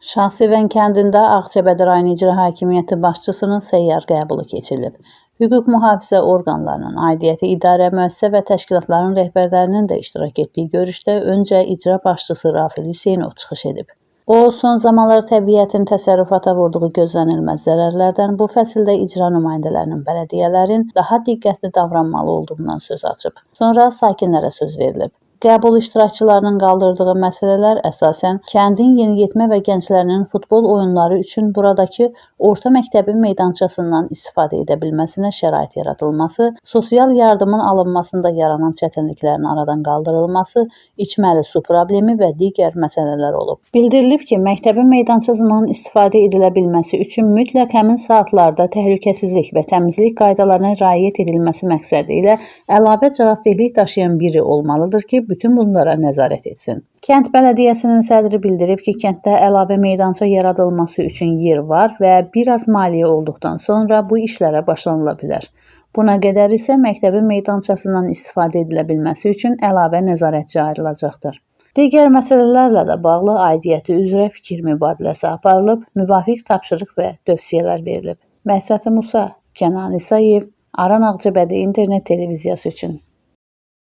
Şahsevən kəndində Ağcabədi rayon İcra Hakimiyyəti başçısının səyyar qəbulu keçirilib. Hüquq mühafizə orqanlarının, aidiyyəti idarə, müəssisə və təşkilatların rəhbərlərinin də iştirak etdiyi görüşdə öncə icra başçısı Rafil Hüseynov çıxış edib. O, son zamanlar təbiətin təsərrüfata vurduğu gözlənilməz zərərlərdən bu fəsildə icra nümayəndələrinin, bələdiyyələrin daha diqqətli davranmalı olduğundan söz açıb. Sonra sakinlərə söz verilib. Qəbul iştirakçılarının qaldırdığı məsələlər əsasən kəndin yeniyetmə və gənclərinin futbol oyunları üçün buradakı orta məktəbin meydançasından istifadə edə bilməsinə şərait yaradılması, sosial yardımın alınmasında yaranan çətinliklərin aradan qaldırılması, içməli su problemi və digər məsələlər olub. Bildirilib ki, məktəbin meydançasından istifadə edilə bilməsi üçün mütləq həmin saatlarda təhlükəsizlik və təmizlik qaydalarına riayət edilməsi məqsədi ilə əlavə cavabdehlik daşıyan biri olmalıdır ki, bütün bunlara nəzarət etsin. Kənd bələdiyyəsinin sədri bildirib ki, kənddə əlavə meydança yaradılması üçün yer var və biraz maliyyə olduqdan sonra bu işlərə başlanıla bilər. Buna qədər isə məktəbin meydançasından istifadə edilə bilməsi üçün əlavə nəzarətçi ayrılacaqdır. Digər məsələlərlə də bağlı aidiyyəti üzrə fikir mübadiləsi aparılıb, müvafiq tapşırıq və tövsiyələr verilib. Məhsəti Musa, Kənan İsayev, Aran Ağcabədi İnternet televiziyası üçün.